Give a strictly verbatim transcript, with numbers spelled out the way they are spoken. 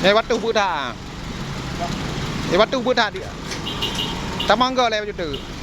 Eh, watèe beuet that. Eh, watèe beuet that dia. Tamong go lé baju tu.